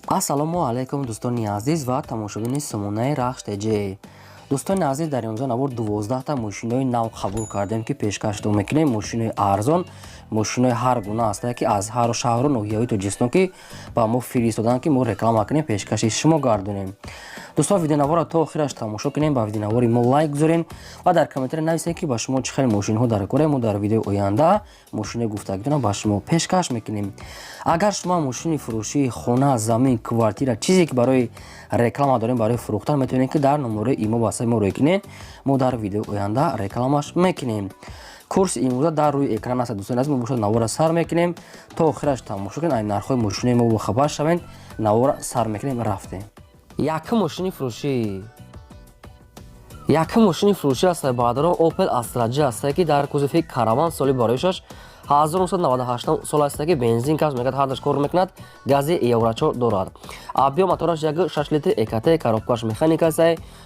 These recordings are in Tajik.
Ассалому алайкум, дӯстони азиз ва тамошобини сомонаи Рахш ТЖ. Дӯстони азиз, дар имрӯза навор 12та мошинои нав қабул кардем, ки пешкаштон мекунем. Мошинои арзон, мошинои ҳар гуна ҳастае, ки аз ҳар шаҳру ноҳияҳои Тоҷикистон ки ба мо фиристоданд, ки мо реклама кунем, пешкаши шумо гардонем. Дӯстон, видеонаворро то охираш тамошо кунем, ба видеонавори мо лайк гузорем ва дар комментария нависем, ки ба шумо чӣ хел мошинҳо дар кора. Мо дар видеои оянда мошинои гуфтагитонро ба шумо пешкаш мекунем. Агар шумо мошини фурӯшии хона, замин, квартира, чизе ки барои реклама дорем, барои фурӯхтан, метавонед, ки дар номерои имо васаи мо рӯй кунед. Мо дар видеои оянда рекламаш мекунем. Курси имрӯза дар рӯи экран аст. Дӯстони азиз, мо бошад навора сар мекунем, то охираш тамошо кунед, ай нархҳои мошинои мо бохабар шавед. Навора сар мекунем, рафтем. Якум мошини фурӯшӣ, якум мошини фурӯшӣ аст, бародарон, Opel Astra J аст, ки дар кузови Караван, соли бароишаш 1998 сол аст, ки бензин, газ мегӯяд, ҳардаш кор мекунад, гази Евро 4 дорад. Объём мотораш 1,6 литр ЭКТ, коробкаш механика аст.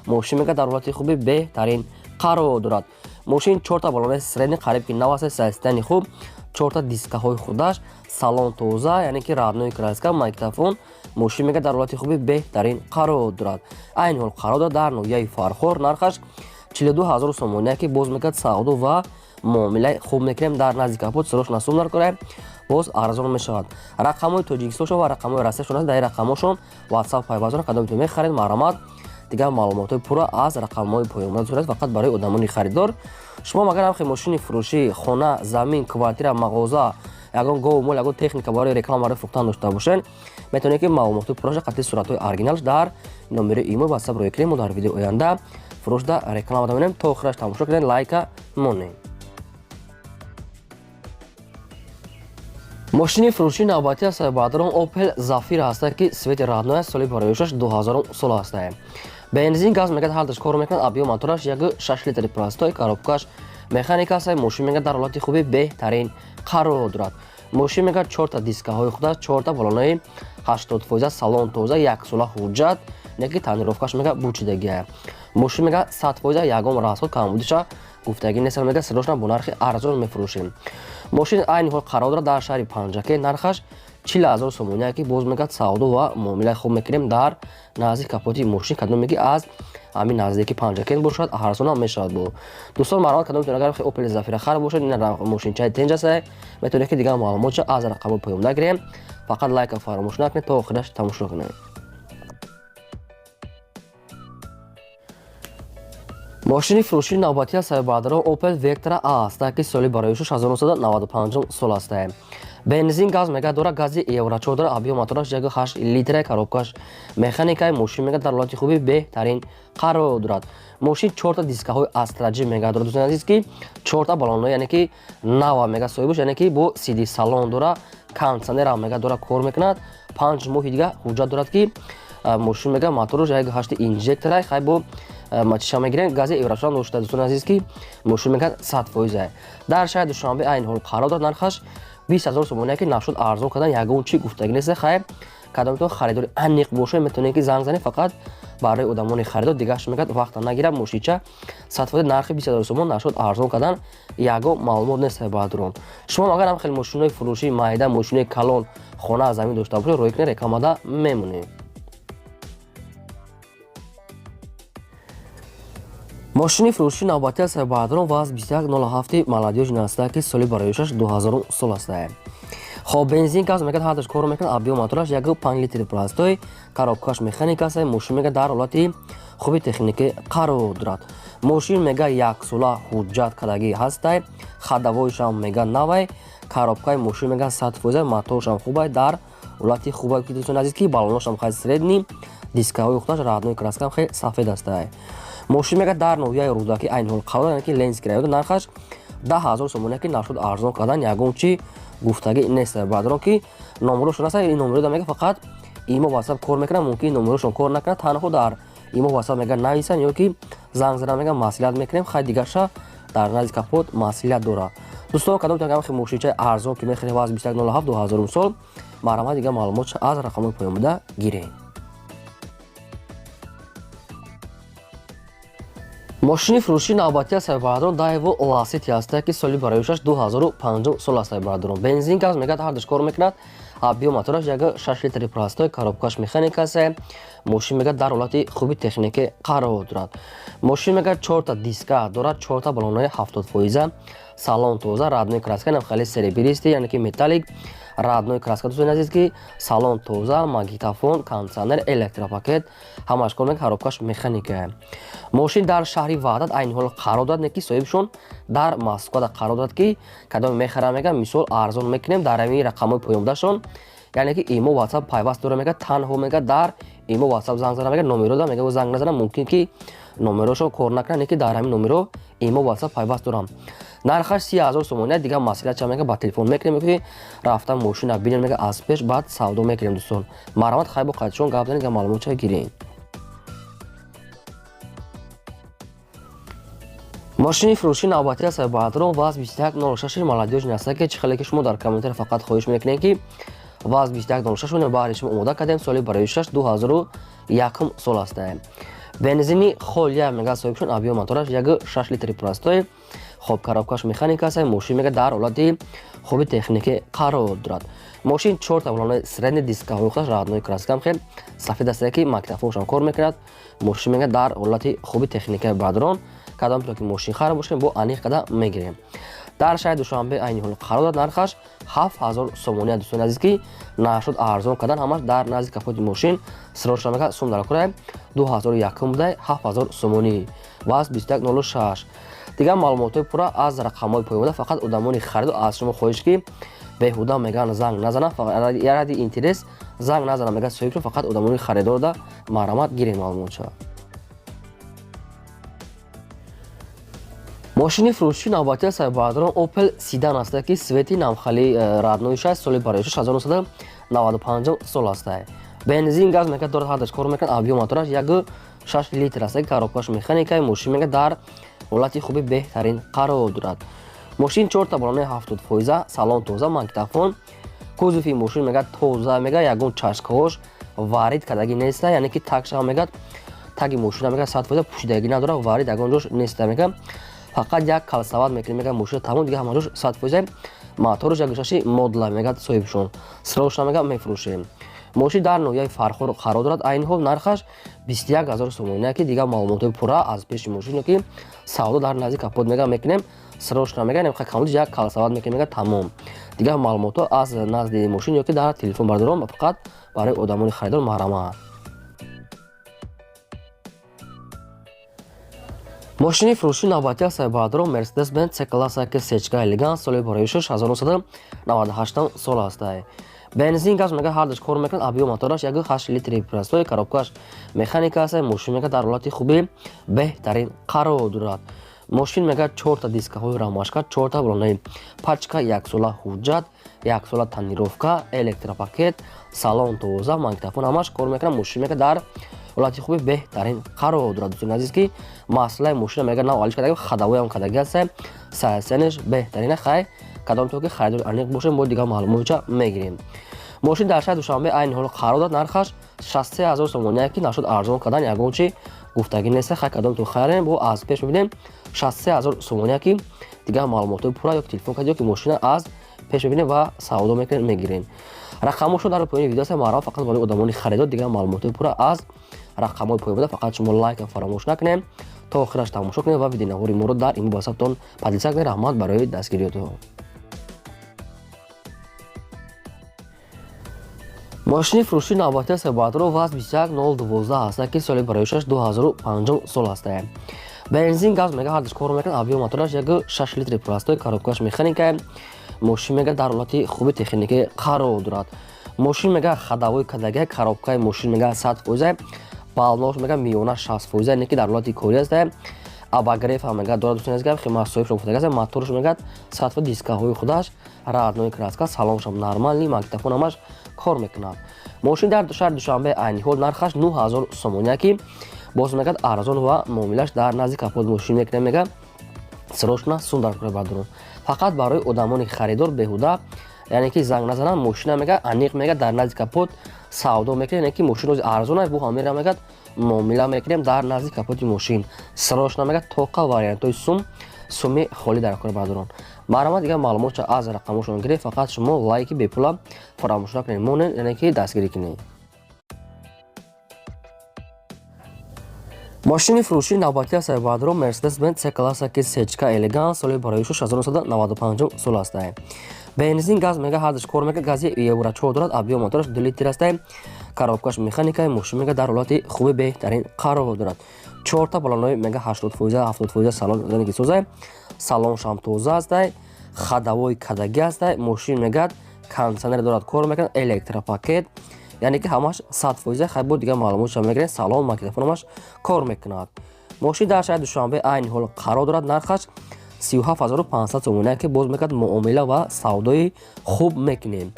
Мошин мегӯяд, дар ҳолати хуби беҳтарин қарор дорад. Мошин чорта балонаи средний қариб ки нав аст, состояние хуб, чорта дискаҳои худаш, салон тоза, яъне ки родной краска, магнитофон. Мошин мегӯяд, дар ҳолати хуби беҳтарин қарор дорад. Айни ҳол қарор дорад дар ноҳияи Фархор, нархаш 42 ҳазору сомония, ки боз мегӯяд, савдо ва муомилаи хуб мекунем. Дар назди капот сирош насуб наркора, боз арзон мешавад. Рақамҳои Тоҷикистоншон ва рақамҳои Россияшон аст. Дар ин рақамҳошон WhatsApp пайвастона, кадомитон мехаред, марҳамат, дигар маълумотҳои пурра аз рақамҳои поёнбуда сурат. Фақат барои одамони харидор. Шумо магар ҳамхел мошини фурӯшӣ, хона, замин, квартира, мағоза, ягон гову мол, ягон техника барои реклама, барои фурӯхтан дошта бошед, метавонед, ки маълумотҳои пурраша қатъи суратҳои оригиналш дар номери имо WhatsApp рӯй кунем. Мо дар видеои оянда фурӯшда реклама дамонем. То охираш тамошо кунед, лайка монем. Мошини фурӯшии навбатӣ аст, бародарон, Opel Zafira ҳаста, ки цвети родной аст, соли бароишаш 2000 сол ҳаста. Бензин, газ мегӯяд, ҳардаш кор мекунад, объём мотораш 1,6 литри простой, коробкаш механика аст. Мошин мегӯяд, дар ҳолати хуби беҳтарин қарор дорад. Мошин мегӯяд, чорта дискаҳои худаш, чорта балонаи 80%, салон тоза, яксола ҳуҷҷат, не ки тонировкаш мегӯяд, бучидагия. Мошин мегӯяд, 100%, ягон расход, камбудиша гуфтагӣ нест. Мегӯяд, сирошна бо нархи арзон мефурӯшем. Мошин айни ҳол қарор дорад дар шаҳри Панҷакент, нархаш 40 000 сомония, ки боз мегӯяд, савдо ва муомилаи хуб мекунем. Дар назди капоти мошин кадоме ки аз ҳамин наздики Панҷакент бошад, арзонам мешавад. Бо дӯстон, марҳамат, кадомтон агар Opel Zafira хар бошад, ин мошинчаи тенҷ аст, метавонед, ки дигар маълумотша аз рақамҳои поёнда гирем. Фақат лайка фаромӯш накунед, то охираш тамошо кунед. Мошини фурӯшии навбатӣ аст, бародарон, Opel Vectra A аст, ки соли бароишаш 1995 сол аст. Бензин, газ мегӯяд, дорад, гази Евро 4 дорад, объём мотораш 1,8 литра, коробкаш механикаи. Мошин мегӯяд, дар ҳолати хуби беҳтарин қарор дорад. Мошин чорта дискаҳои Astra J мегӯяд дорад, дӯстони азиз, ки чорта балонҳои, яъне ки нава мегӯяд соҳибаш, яъне ки бо CD салон дорад, кондитсионерам мегӯяд дорад, кор мекунад, 5 моҳи дига ҳуҷҷат дорад, ки мошин мегӯяд, мотораш 1,8 инжекторай, хай бо чиша мегирем, гази Евро 4 дошта. Дӯстони азиз, ки мошин мегӯяд, 100%. Дар шаҳри Душанбе айни ҳол қарор дорад, нархаш 20 000 сомония, ки нашуд арзон кардан ягон чӣ гуфтагӣ нест. Хайр, кадомтон харидори аниқ бошед, метавонед, ки занг занед. Фақат барои одамони харидор, дигараш мегӯяд, вақта нагирад. Мошинча 100%, нархи 20 000 сомон, нашуд арзон кардан ягон маълумот нест. Бародарон, шумо агар ҳам хеле мошинои фурӯшии майда, мошинои калон, хона, замин дошта бошед, рӯй кунед, рекламада мемонем. Мошини фурӯшии навбатӣ аст, бародарон, ВАЗ 2107 Молодёжный аст, ки соли бароишаш 2000 сол аст. Хоб, бензин, газ мегӯяд, ҳардаш кор мекунад, объём мотораш 1,5 литри простой, коробкаш механика аст. Мошин мегӯяд, дар ҳолати хуби техникӣ қарор дорад. Мошин мегӯяд, яксола ҳуҷҷат кардагӣ ҳастай, ходовойшам мегӯяд, навай, коробкаи мошин мегӯяд, 100%, моторшам хубай, дар ҳолати хубай, ки дӯстони азиз, ки балоношам хай средний, дискаҳои худаш родной краскам хеле сафед астай. Мошин мегӯяд, дар ноҳияи Рӯдакӣ айни ҳол қарор, яъне ки Ленинский район, нархаш 10 000 сомония, ки нашуд арзон кардан ягон чӣ гуфтагӣ нест. Бародарон, ки номерошон аст, ин номеро мегӯяд, фақат имо, WhatsApp кор мекунад, мумкин номерошон кор накунад, танҳо дар имо, WhatsApp мегӯяд, нависанд ё ки занг зада мегӯяд, маслиҳат мекунем. Хай, дигарша дар назди капот маслиҳат дорад. Дӯстон, кадом ҳамхел мошинчаи арзон ки мехаред, ВАЗ 2107 2000 сол, марҳамат, дигар маълумотша аз рақамҳои поёнбуда гиред. Мошини фурӯшии навбатӣ аст, бародарон, Daewoo Lacetti аст, ки соли бароишаш 2005 сол аст. Бародарон, бензин, газ мегӯяд, ҳардаш кор мекунад. Объём мотораш 1,6 литри простой, коробкаш механика аст. Мошин мега дар ҳолати хуби техникӣ қарор дорад. Мошин мега чорта диска дорад, чорта баллонои 70%, салон тоза, родной краска, нам хеле серебристый, яъне ки металлик, родной краска, дӯстони азиз, ки салон тоза, магнитофон, кондиционер, электропакет ҳамаш кор мекунад, коробкаш механика. Мошин дар шаҳри Ваҳдат айни ҳол қарор дорад, не ки соҳибшон дар Москвада қарор дорад, ки кадоме мехара, мега, мисол арзон мекунем. Дар ҳамин рақамҳои поёнбудашон, яъне ки имо, WhatsApp пайваст дора, мега, танҳо мега дар имо, WhatsApp занг зана, мега номеро да, мега занг назана, мумкин ки номерошон кор накунад, не ки дар ҳамин номеро имо, WhatsApp пайваст дорам. Нархаш 30 000 сомони. Дигар масъала ча, мега, ба телефон мекунем, ки рафта мошина бинем, мега, аз пеш, баъд савдо мекунем. Дӯстон, марҳамат, хай бо қайдшон гап занед, маълумотча гирем. Мошини фурӯши навбатӣ аст, баъдрон ВАЗ 2106 молодёжный аст, ки чӣ хеле ки шумо дар комментар фақат хоҳиш мекунед, ки ВАЗ 2106 баҳри шумо омода кардем. Соли барои 6 2001 сол аст. Бензини холия, мега соҳибшон. Объём мотораш 1,6 литри простой. Хоб, коробкаш механика аст. Мошин мега дар ҳолати хуби техникӣ қарор дорад. Мошин чорта баллонои средний, дискаҳои худаш родной краскам, хел сафед аст, ки магнитофоншам кор мекунад. Мошин мега дар ҳолати хуби техникаи. Баъдрон, кадом ки мошин хара бошем, бо аниқ када мегирем. Дар шаҳри Душанбе айни ҳол қарор дорад, нархаш 7000 сомони. Дӯстони азиз, ки нашуд арзон кардан, ҳамаш дар назди капоти мошин сирошра, мега, сум дар курай 2001 будай, 7000 сомонӣ, ВАЗ 2106. Дигар маълумотҳои пурра аз рақамҳои поёнбуда. Фақат одамони хариду аз шумо хоҳиш, ки беҳуда, меган, занг назанам, ради интерес занг назанам, мега соҳибшон. Фақат одамони харидорда марҳамат, гирем маълумотша. Мошини фурӯши навбатӣ аст, баъдрон, Opel седан аст, ки цвети намхали родной шаст, соли барои 1995 сол аст. Бензин, газ, мега, дорад, ҳардаш кор мекунад. Объём мотораш 1,6 литр аст, коробкаш механика. Мошин мега дар ҳолати хуби беҳтарин қарор дорад. Мошин чорта баллонои 70%, салон тоза, магнитофон, кузови мошин мега тоза, мега ягон чашкаҳош варид кардагӣ неста, яъне ки тагша, мега, таги мошина, мега, 100% пӯшидагӣ надорад, варид ягон ҷош неста, мега, фақат як калсават мекунем, мега, мошина тамом, дига ҳама ҷош 100%. Моторш 1,6 модла, мега соҳибшон. Срочно, мега, мефурӯшем. Мошин дар ноҳияи Фархор қарор дорад, айни ҳол нархаш 21 000 сомонӣ, ки дигар маълумотҳои пурра аз пеши мошино, ки савдо дар назди капот, мега, мекунем. Срочно, мега, камоди як калсават мекунем, мега, тамом. Дигар маълумотҳо аз назди мошин ё ки дар телефон. Бардорон, фақат барои одамони харидор марҳамат. Мошини фурӯши навбатӣ аст, баъдро, Mercedes Benz C класса, ки сечка элегант, соли барои 1998 сол аст. Бензин, газ, мега, ҳардаш кор мекунад. Объём мотораш 1,8 литри простой, коробкаш механика аст. Мошин мега дар ҳолати хуби беҳтарин қарор дорад. Мошин мега чорта дискаҳои рамашка, чорта баллонаи пачка, яксола ҳуҷҷат, яксола тонировка, электропакет, салон тоза, магнитофон ҳамаш кор мекунад. Мошин мега дар ҳолати хуби беҳтарин қарор дорад. Дӯстони азиз, ки масъалаи мошина, мега, нав алиш кардаги, ходовойам кардаги аст, саясенеш беҳтарина. Хай, кадом то ки харидори аниқ бошем, бо дигар маълумотча мегирем. Мошин дар шаҳри Душанбе айни ҳол қарор дорад, нархаш 63 000 сомония, ки нашуд арзон кардан, ягон чи гуфтагӣ нест. Хай, кадом то харем, бо аз пеш мебинем. 63 000 сомония, ки дигар маълумотҳои пурра ё телефон кард, ё ки мошина аз пеш мебинем ва савдо мекунем, мегирем. Рақамҳошо дар поёни видео аст. Марҳамат, фақат барои одамони харидор. Дигар маълумотҳои пурра аз рақамҳои поён буда. Фақат шумо лайка фаромӯш накунем, то охираш тамошо кунед ва видеонаҳори моро дар ин ватсаптон поделиться кунед. Раҳмат барои дастгириётон. Мошини фурӯши навбатӣ аст, баъдро, ВАЗ 21012 аст, ки соли барои 2005 сол аст. Бензин, газ, мега, ҳардаш кор мекунад. Объём мотораш 1,6 литри простой, коробкаш механика. Мошин мега дар ҳолати хуби техникӣ қарор дорад. Мошин мега ходовой кардагия, коробкаи мошин мега 100%, балнош мега миёна 60%, не ки дар ҳолати корӣ аст. Обогрев ҳам, мега, дорад. Дӯстони азиз, хеле соҳибшон гуфтага аст, моторш, мега, 100%, дискаҳои худаш родной краска, салоншам нормальный, магнитофон ҳамаш кор мекунад. Мошин дар шаҳри Душанбе айни ҳол нархаш 9000 сомония, ки боз, мегӯяд, арзон ва муомилаш дар назди капот мошин мекунем, мега, срочно сум дар кора. Бардорон, фақат барои одамони харидор, беҳуда, яъне ки занг назананд. Мошина, мега, аниқ, мега, дар назди капот савдо мекунем, яъне ки мошин рози арзон аст, бо ҳамира, мегӯяд, муомила мекунем дар назди капоти мошин. Срочно, мега, тоқа вариантҳои сум Суми холӣ дар кор, бардорон. Марҳамат, дигар маълумотша аз рақамошон гиред. Фақат шумо лайки бепула фаромӯш накунед, монед, яъне ки дастгирӣ кунед. Мошини фурӯшии навбатӣ аст, бардорон, Mercedes-Benz C класса, ки сечка элеганс, соли барои 1995 сол аст. Бензин, газ мега ҳардаш кор мекунад, гази евро 4 дорад, объём мотораш 2 литр аст, коробкаш механика. Мошин мега дар ҳолати хуби беҳтарин қарор дорад. Чорта балонои мега 80%, 70% салон яъне ки соза, салоншам тоза аст, ходовой кадаги аст. Мошин мегад кондиционер дорад, кор мекунад, электропакет, яъне ки ҳамаш 100%. Хай, бо дигар маълумотша мегиред. Салон, магнитофонамаш кор мекунад. Мошин дар шаҳри Душанбе айни ҳол қарор дорад. Нархаш 37 500 сомония, ки боз мекард муомила ва савдои хуб мекунем.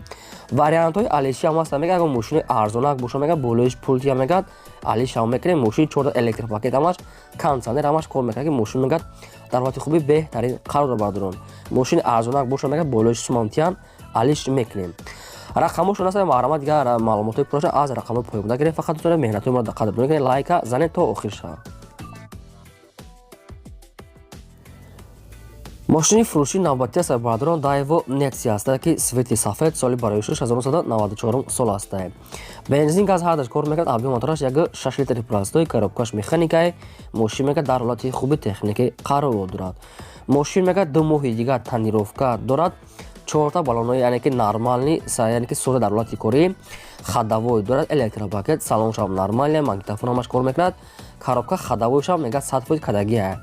Вариантҳои алиши ҳам ҳастанд. Мега, агар мошини арзонак боша, мега болоиш пултия, мегад алиш ҳам мекунем. Мошини чорда электропакет, ҳамаш кондиционер, ҳамаш кор мекунад, ки мошин мегад дар ҳолати хуби беҳтарин қарор дорад. Бардорон, мошини арзонак боша, мега болоиш сумамтиян алиш мекунем. Рақамошон аст. Марҳамат, дигар маълумотҳои пурраша аз рақамҳои поёнда гиред. Фақат дӯстони, меҳнатҳои моро қадрдонӣ кунед, лайка занед то охир шавад. Мошини фурӯшии навбатӣ аст, бардорон, Daewoo Nexia аст, ки цвети сафед, соли барои 1994 сол аст. Бензин, газ ҳардаш кор мекунад, объём мотораш 1,6 литри простой, коробкаш механикай. Мошин мега дар ҳолати хуби техникӣ қарор дорад. Мошин мега 2 моҳи дигар тонировка дорад. Чорта баллонои яъне ки нормальный, яъне ки соза, дар ҳолати корӣ, ходовой дорад, электропакет, салоншам нормальный, магнитофон ҳамаш кор мекунад, коробка ходовойшам мега 100% кадагия.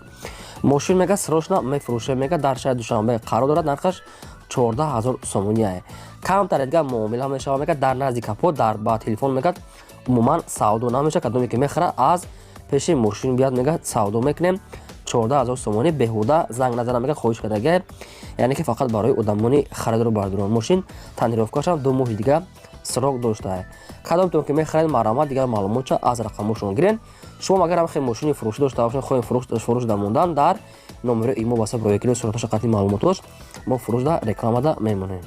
Мошин мега срочно мефурӯшем. Мега дар шаҳри Душанбе қарор дорад. Нархаш 14 000 сомония, камтар дигар муомила мешавад. Мега дар назди капот дар ба телефон мегад умуман савдо намешавад. Кадоме ки мехарад, аз пеши мошин биёд, мега савдо мекунем. 14 000 сомонӣ. Беҳуда занг назанам, мега хоҳиш кардага, яъне ки фақат барои одамони харидору. Бардорон, мошин тонировкашам 2 моҳи дига срок доштаа. Кадомтон ки мехаред, марҳамат, дигар маълумотша аз рақамошон гирен. Шумо агар ҳам мошини фурӯшӣ дошта бошед, хоҳем фурӯш да мондан, дар номери имо ватсап роя кунед сураташа қатъи маълумотош, мо фурӯшда рекламада мемонем.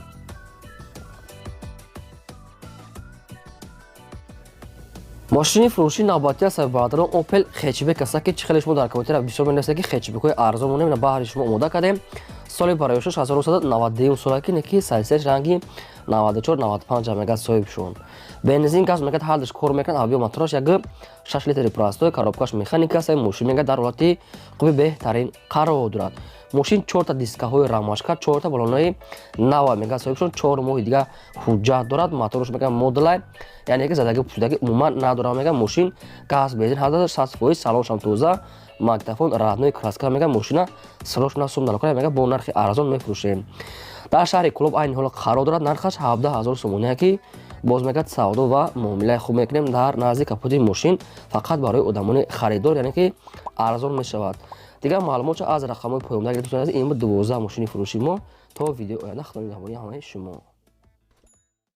Мошини фурӯшии навбатӣ аст, бардорон, Opel хэтчбек аст, ки чӣ хеле шумо дар комментария бисёр менависед, ки хэтчбекҳои арзон монем. Баҳри шумо омода кардем. Соли барои 1992 сола, ки неки сайсеш ранги 94, 95 мега соҳиб шуд. Бензин, газ мегад ҳардаш кор мекунад, объём мотораш 1,6 литри простой, коробкаш механика аст. Мошин мегад дар ҳолати хуби беҳтарин қарор дорад. Мошин чорта дискаҳои рамашка, чорта балонои нава мега соҳиб шуд, 4 моҳи дига ҳуҷҷат дорад. Мотораш мега моделай, яъне ки задаги пӯшидаги умуман надорад. Мега мошин газ, бензин ҳардаш 100%, салоншам тоза, магнитофон родной краска. Мега мошина срочно сум дар мега бо нархи арзон мефурӯшем. Дар шаҳри Кӯлоб айни ҳол қарор дорад. Нархаш 17 000 сомония, ки боз мегӯяд савдо ва муомилаи хуб мекунем. Дар назди капоти мошин фақат барои одамони харидор, яъне ки арзон мешавад. Дигар маълумотшо аз рақамҳои поёнда гирифта. Ин буд 12 мошини фурӯши мо. То видеои оянда, худо нигаҳбони ҳамаи шумо.